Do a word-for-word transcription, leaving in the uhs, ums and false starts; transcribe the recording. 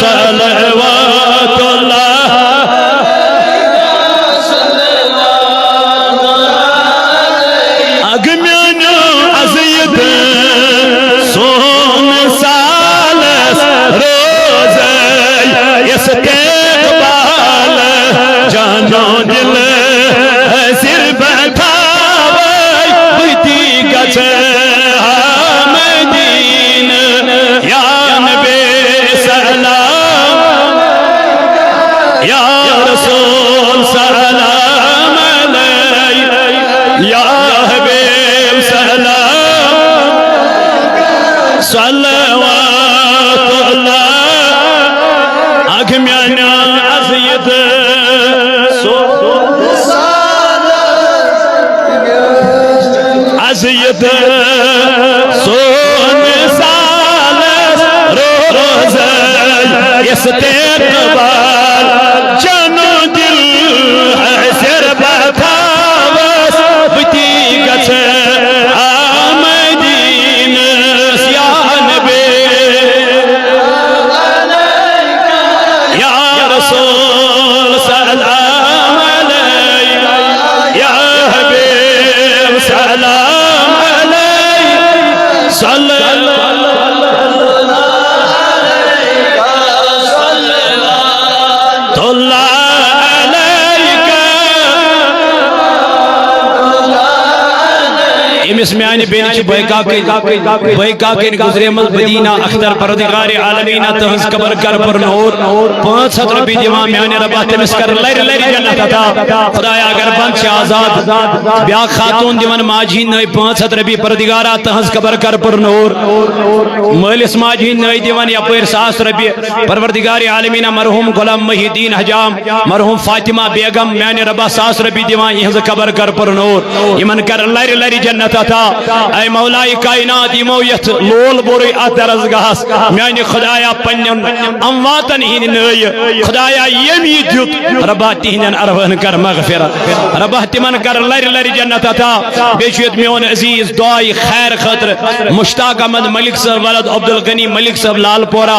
صلوات اللہ۔ اگ میانیو عزیت سون سالس روزے استقبال، جانو دل حاضر بتاوے، بتی گچھ مدینہ یا نبی سلام، یا رسول سلام علیک، یا حبیب سلام، صلوات اللہ۔ اگ میانیو عزیت سو عزیت سون سالس روزے استقبال، جانو دل حاضر بتاوس، بتی گچھ مدینہ یا نبی یا رسول سلام علیک، یا حبیب سلام علیک، صلی اللہ علیک۔ أمِس میانہِ بیٚنہِ چھِ بٲے کاکٕنۍ، بٲے کاکٕنۍ گُزریمٕژ مدینہ اختر، پروردگار عالمیٖنہ تٕہٕنٛز قبر کر پر نور۔ پانٛژھ ہتھ رۄپیہِ دِوان میانہِ رۄبا، تٔمِس کر لرِ لرِ جنت عطا۔ خدایا، اگر بنٛد چھِ آزاد۔ بیٛاکھ خاتوٗن دِوان ماجہِ ہِنٛدۍ نٲوۍ پانٛژھ ہتھ رۄپیہِ، پروردگارا تٕہٕنٛز قبر کر پر نور۔ مٲلِس ماجہِ ہِنٛدۍ نٲوۍ دِوان یپٲرۍ ساس رۄپیہِ، پروردگار عالمیٖنہ مرحوٗم غلام محی الدین حجام، مرحوٗم فاطمہ بیگم، میانہِ رۄبا ساس رۄپیہِ دِوان، یِہٕنٛز قبر کر پر نور، یِمن کر لرِ لرِ جنت عطا۔ اے مولائے کائنات، یِمو یتھ لول بوٚرُے اتھ درسگاہس، میانہِ خدایا پننٮ۪ن امواتن ہٕنٛدۍ نٲوۍ، خدایا ییٚمۍ یہِ دیُت، رۄبا تِہنٛدٮ۪ن ارواحن کر مغفرت، رۄبا تِمن کر لرِ لرِ جنت عطا۔ بیٚیہِ چھُ ییٚتہِ میون عزیز دعایہِ خیر خٲطرٕ مشتاق احمد ملک صٲب ولد عبدالغنی ملک صٲب لال پورہ،